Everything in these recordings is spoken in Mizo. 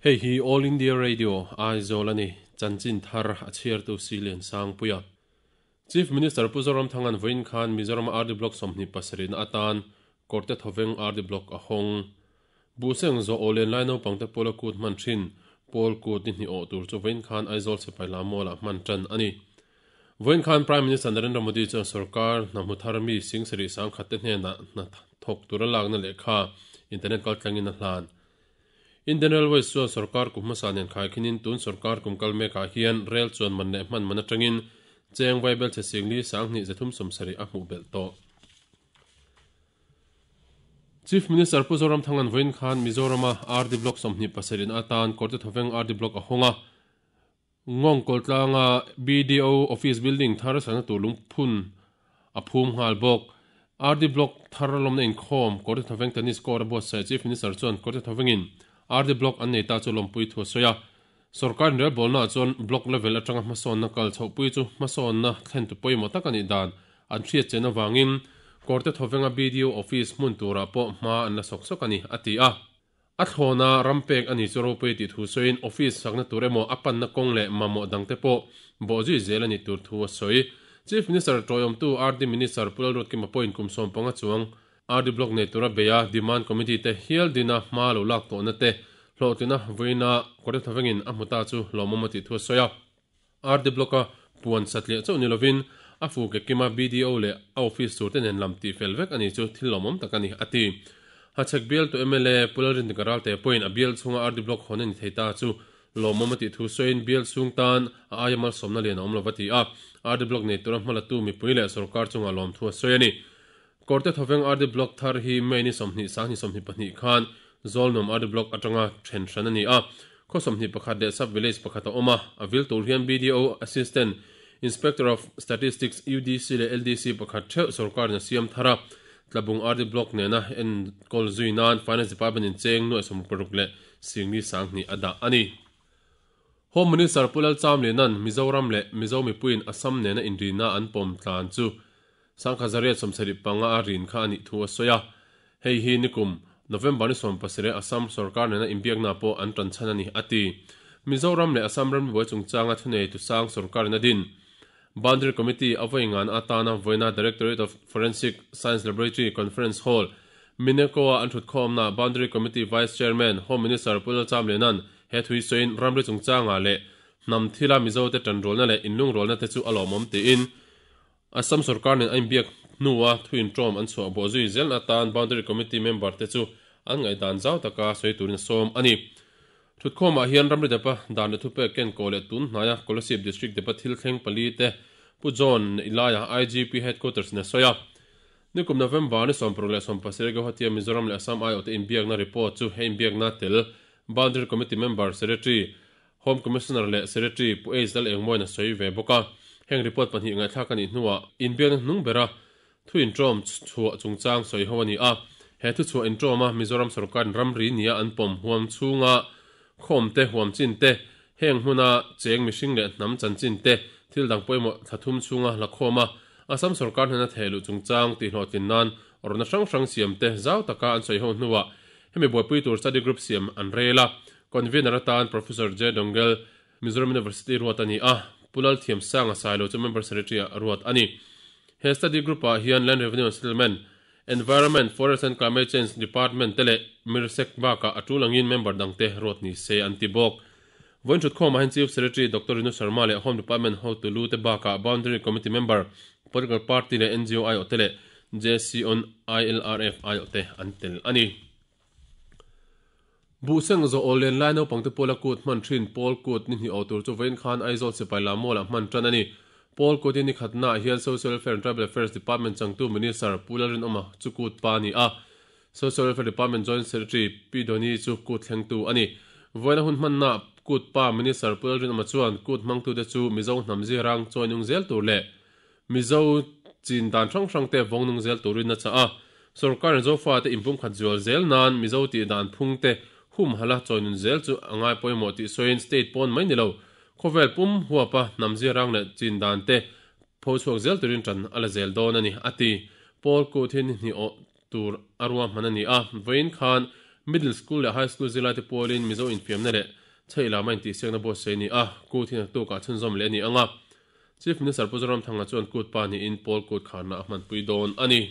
Hei hi All India Radio, Aizawl a ni. Chanchin thar a chhiartu Silian Sangpuia. Chief Minister Pu Zoramthanga'n vawiin khan Mizorama RD Block 27 na atan Kawrte Thawveng RD Block a hawng. Buhseng zawh awh len lai naupangte pawla kut hman thin Pawl kut ni hnih awh tur chu vawiin khan Aizawl Sipai Lammualah hman tan a ni. Vawiin khan Prime Minister Narendra Modi chuan sorkar hna hmu thar mi sing sarih sangkhat te hnenah hna thawk tura lakna lehkha internet kaltlangin a hlan. Indian Railways chuan sorkar kum hmasa nen khaikhinin tun sorkar kum kal mekah hian rel chuan man leh hman man atangin cheng vaibel chhe singli sanghnih zathum sawmsarih a hmuh belh tawh. Chief Minister Pu Zoramthanga'n vawiin khan Mizorama RD Block 27 in atan Kawrte Thawveng RD Block a hawng a. Ngawng Kawltlanga BDO Office Building thar sakna tur lungphun a phum nghal bawk. RD Block thar lawmna inkhawm Kawrte Thawveng Tennis Court a buatsaih Chief Minister chuan Kawrte Thawvengin RD Block an nei ta chu lawmpui thu a sawi a. Sorkar inrelbawlnaah chuan Block level atanga hmasawnna kal chhohpui chu hmasawnna thlentu pawimawh tak a nih dan an hriat chen avangin Kawrte Thawvenga BDO Office hmun turah pawh hma an la sawk sawk a ni, a ti a. A thlawna ram pek a ni chu ropui tih thu sawiin office sakna tur emaw a panna kawng leh mamawh dangte pawh bawhzui zel a nih tur thu a sawi. Chief Minister tawiawmtu RD Minister Pu Lalruatkima pawhin kum 15 chuang RD Block nei tura beia Demand Committee te hial dina hma lo lak tawhna te hlawhtlina vawiina Kawrte Thavengin a hmu ta chu lawmawm a tih thu a sawi a. RD Block-a puan satliah chauh ni lovin a fu ke kima BDO leh a office tur te nen lam tih fel vek a ni chu thil lawmawm tak a ni, a ti. Hachhek bialtu mla Pu Lalrindika Ralte pawhin a bial chhunga RD Block hawn a ni thei ta chu lawmawm a tih thu sawiin bial chhung tan a aia malsawmna lian a awm lo va ti a, RD Block nei tura hmalatu mipui leh sorkar chungah lawmthu a sawi a ni. Kawrte Thawveng RD Block thar hi May ni 20 sang 22 khan Zawlnuam RD Block atanga then hran a ni a. Khaw 21 leh Sub Village pakhat a awm a. A vil tur hian BDO Assistant Inspector of Statistics UDC leh LDC pakhat theuh sorkarin a siam thar a. Tlabung RD Block nena enkawl zui nan Finance Department in cheng nuaih 16 leh singli 20 a dah a ni. Home Minister Pu Lalchamliana'n Mizoram leh Mizo mipuiin Assam nena inrina an pawm tlan chu 1875 a rin kha a nih thu a sawi a. Hei hi nikum November ni 17 Assam sorkar nena inbiakna pawh an tan chhan a ni, a ti. Mizoram leh Assam ramribuai chungchanga thuneitu sang sorkarin a din Boundary Committee a vawi ngan atana vawiina Directorate of Forensic Science Laboratory Conference Hall, Mineko-a an thutkhawmna Boundary Committee Vice Chairman, Home Minister Pu Lalchamliana'n he thui sawiin ramri chungchangah leh hnam thila Mizote tanrualna leh inlungrualna te chu a lawmawm tiin Assam sorkar nen a inbiak hnua thu intawm an chhuah bawh zui zelna atan Boundary Committee member te chu an ngaihdan zau taka sawi turin a sawm a ni. Thutkhawmah hian ramri depa dan leh thupek ken kawh leh tun hnaia Kolasib District depa thil thleng pali te Pu John Neilaiah IGP Headquarters in a sawi a. Nikum November ni 16 leh 17 Guwahati-a Mizoram leh Assam aiawhte inbiakna report chu he inbiakna tel Boundary Committee member Secretary Home Commissioner leh Secretary Pu H Lal Engmawin a sawi ve bawk a. Heng report pahnih ngaihthlak a nih hnuah inbiakna hnung bera thu intawm chhuah chungchang sawi ho a ni a. He thu chhuah intawma Mizoram sorkarin ramri nia an pawm huam chhunga khawmte, huam chin te, heng hmuna cheng mihring leh hnam chanchin te, thil dang pawimawh thla thum chhunga la khawm a, Assam sorkar hnena thehluh chungchang tihhlawhtlin nan rawtna hrang hrang siam te zau taka an sawi ho hnuah hemi buaipui tur study group siam an rel a. Convener atan Professor J. Dongel, Mizoram University ruat a ni a, Pu Lalthiamsanga Sailo chu Member Secretary-ah ruat a ni. He study group-ah hian Land Revenue and Settlement, Environment, Forest and Climate Change Department te leh MIRSEC bakah a tul angin member dangte ruat ni se an ti bawk. Vawiin thutkhawmah hian Chief Secretary Doctor Rinu Sharma leh Home Department hotu lu te bakah Boundary Committee member, Political Party leh NGO aiawhte leh JC on ILRF aiawhte an tel a ni. Buhseng zawh awl len lai naupangte pawla kut hman thin Pawl Kut ni hnih aw tur chu vawiin khan Aizawl Sipai Lammualah hman tan a ni. Pawl Kut hi ni khatnaah hian Social Welfare and Tribal Affairs Department changtu Minister Pu Lalrinawma chu kut pa a ni a, Social Welfare Department Joint Secretary Pi Doni chu kut thlengtu a ni. Vawiina hun hmannaah kut pa Minister Pu Lalrinawma chuan kut hmangtute chu Mizo hnam zirang chawi nung zel tur leh Mizo chin dan hrang hrang te vawng nung zel turin a chah a. Sorkarin Zofate inpumkhat zual zel nan Mizo tih dan phung te humhala chawi nun zel chu a ngai pawimawh tih sawiin state pawn mai ni lo, khawvel pum huapa hnam ziarang leh chin dan te pho chhuak zel turin tan a la zel dawn a ni, a ti. Paul Kut hi ni hnih awh tur a ruahman a ni a, vawiin khan Middle School leh High School zirlaite pualin Mizo infiamna leh chheih lama intihsiakna buatsaih a ni a, kut hi naktuk ah chhunzawm leh a ni ang a. Chief Minister Pu Zoramthanga chuan kut pa niin pawl kut kharna a hmanpui dawn a ni.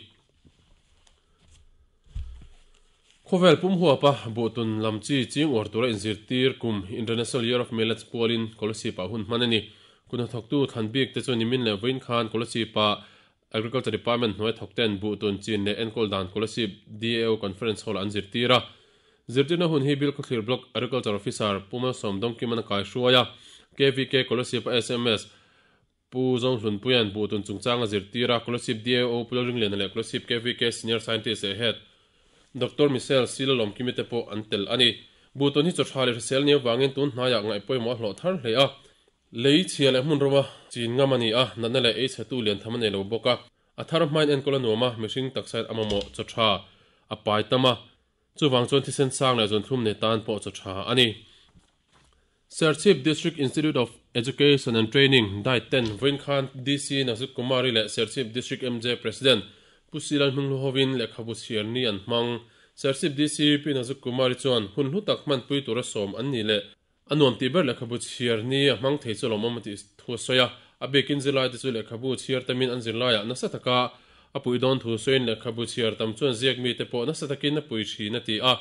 Khawvel pum huapa buhtun lam chi ching uar tura inzirtir kum International Year of Millets pualin Kolasib ah hun hman a ni. Kut hnathawktu thlan bik te chu nimin leh vawiin khan Kolasib ah Agriculture Department hnuai thawkten buhtun chin leh enkawl dan Kolasib DAO Conference Hall ah an zirtir a. Zirtirna hun hi Bilkhawthlir Block Agriculture Officer Pu Malsawm Dawngkiman a kaihruai a, KVK Kolasib a sms Pu Zawnhlunpuia'n buhtun chungchang a zirtir a, Kolasib DAO Pu Lalringliana leh Kolasib KVK Senior Scientist leh Head Doctor Michelle Silalawmkimi te pawh an tel a ni. Buhtun hi chawhra leh hrisel ni avangin tun hnaiah ngaihpawimawh a hlawh thar hle a. Lei chhia leh hmun rama chin ngam a ni a, natna leh ei chhetu lian tham a nei lo bawk a. A thar hmain enkawl a nuam a, mihring taksain a mamawh chawhra a pai tam a. Chuvang chuan thisen sang leh zunthlum nei tan pawh chaw tha a ni. Serchhip District Institute of Education and Training, DIET, ten vawiin khan DC Nazuk Kumari leh Serchhip District MJ President Pu Silal Hminglu hovin lehkhabu chhiar ni an hmang. Serchhip DC Pi Nazuk Kumari chuan hun hlu tak hmanpui tura sawm an ni leh a nuam tih ber lehkhabu chhiar ni a hmang thei chu lawmawm a tih thu a sawi a. A bikin zirlaite chu lehkhabu chhiar tamin an zirlaiah nasa taka a pui dawn thu sawiin lehkhabu chhiar tam chuan ziak mite pawh nasa takin a pui thin a ti a.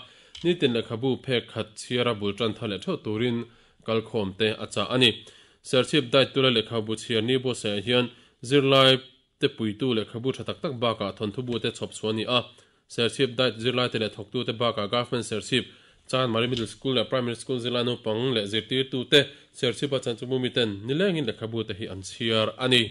Nitin lehkhabu phek khat chhiara bul tan tha leh theuh turin kalkhawm te a chah a ni. Serchhip Diet tula lehkhabu chhiar ni buatsaihah hian zirlai te puitu lehkhabu tha tak tak bakah thawnthu bu te chhawp chhuah a ni a. Serchhip Diet zirlaite leh thawktute bakah Government Serchhip, Chanmari Middle School leh Primary School zirlai naupang leh zirtirtute Serchhipa chanchungbu miten nilengin lehkhabu te hi an chhiar a ni.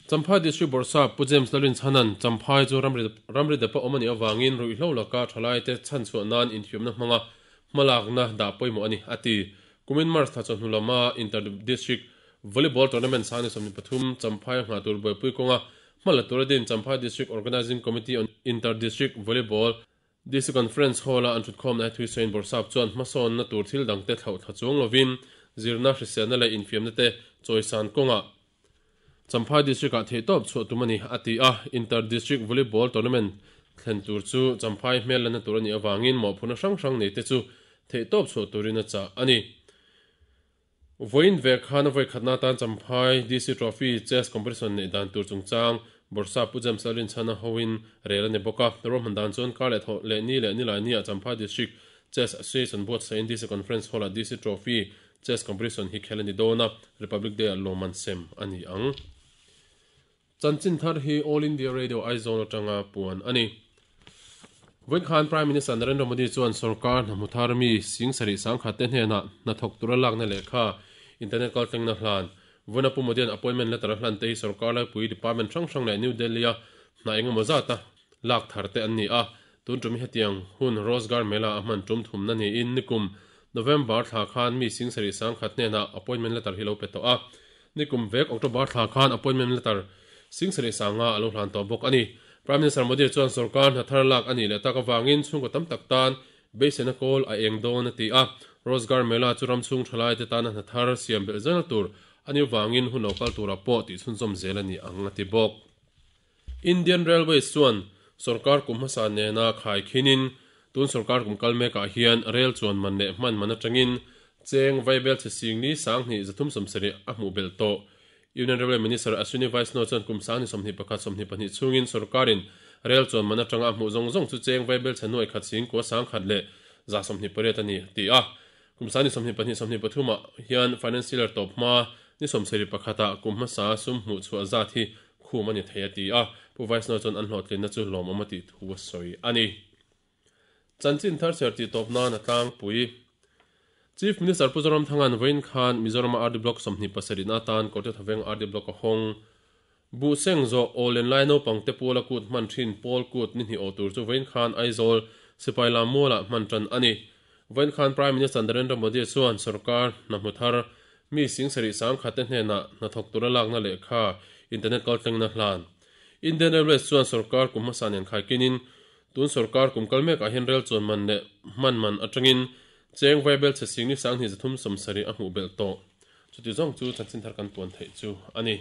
Champhai District Bawrhsap Pu James Lalrinchhanan Champhai chu ramri depa awm a nih avangin ruihhlo laka thalaite chhanchhuah nan inthiamna hmanga hmalakna dah pawimawh a ni, a ti. Kumin March thla chawhnu lama Inter District Volleyball Tournament sang ni 23 Champhai a nghah tur buaipui kawnga hma la tura din Champhai District Organising Committee on Inter District Volleyball DC Conference Hall-a an thutkhawmna he Thuisain Bawrhsap chuan hmasawnna tur thil dangte thlauh thla chuang lovin zirna, hriselna leh infiamna te chawisan kawngah Champhai District-ah theihtawp chhuah tum a ni, a ti a. Inter District Volleyball Tournament thlen tur chu Champhai hmel lanna tur a nih avangin mawhphurhna hrang hrang neite chu theihtawp chhuah turin a chah a ni. Vawiin ve khan a vawikhatna atan Champhai DC Trophy Chess Competition neih dan tur chungchang Bawrhsap Pu James Lalrinchhana hoin rel a ni bawk a. Ruahman dan chuan kar leh thawh leh ni leh nilai nia Champhai District Chess Association buatsahin DC Conference Hall-ah DC Trophy Chess Competition hi khel a ni dawn a, Republic Day-ah lawmman sem a ni ang. Chanchin thar hi All India Radio Aizawl atanga puan a ni. Vawiin khan Prime Minister Narendra Modi chuan sorkar hna hmu thar mi sing sarih sangkhat te hnenah hnathawk tura lakna lehkha internet kaltlengna hlan Vawiina Pu Modi-a'n appointment letter a hlan te hi sorkar laipui department hrang hrang leh New Delhi-a hna engemaw zata lak thar te an ni a. Tun tum hi hetiang hun Rozgar Mela a hman tum thumna niin nikum November thla khan mi sing sarih sangkhat hnenah appointment letter hi lo pe tawh a. Nikum vek October thla khan appointment letter Singsarih sanga a lo hlan tawh bawk a ni. Prime Minister Modi chuan sorkar hna thar lak a nih leh tak avangin chhungkaw tam tak tan beiseina kawl a eng dawn a ti a. Rozgar Mela chu ram chhung thalaite tana hna thar siam belh zel tur a nih avangin hun lo kal turah pawh tih chhunzawm zel a ni ang a ti bawk. Indian Railways chuan sorkar kum hmasa nena khai khinin tun sorkar kum kal mekah hian rel chuan man leh hman man atangin cheng vaibel chhe singli 2 370 a hmuh belh tawh. Union Railway Minister Ashwini Vaishnaw chuan kum 2021 22 chhungin sorkarin rel chuan man atanga a hmuh zawng zawng chu cheng vaibel chhe nuai khat sing kua sang khat leh 128 a ni, a ti a. Kum 2022 23 ah hian financial year tawp hma ni 71 ah kum hmasa sum hmuh chhuah zat hi khum a ni thei a ti a, Pu Vaishnaw chuan an hlawhtlinna chu lawmawm a tih thu a sawi a ni. Chanchin thar chher tih tawp nan a tlangpui. Chief Minister Pu Zoramthanga'n vawiin khan Mizorama RD Block 27 na atan Kawrte Thaveng RD Block a hawng. Buh seng zawh aw len lai naupang te puala kut hman thin Pawl kut ni hnih aw tur chu vawiin khan Aizawl Sipai lam mualah hman tan a ni. Vawiin khan Prime Minister Narendra Modi chuan sorkar hna hmu thar mi sing sarih sangkhat te hnenah hnathawk tura lakna lehkha internet kaltlengna hlan. Indian Railways chuan sorkar kum hmasa nen khaikinin Tun sorkar kum kal mekah hian rel chuan man leh hman man atangin cheng vaibel chhe sing ni 2370 a hmuh belh tawh. Chuti zawng chu chanchin thar kan puan theih chu a ni.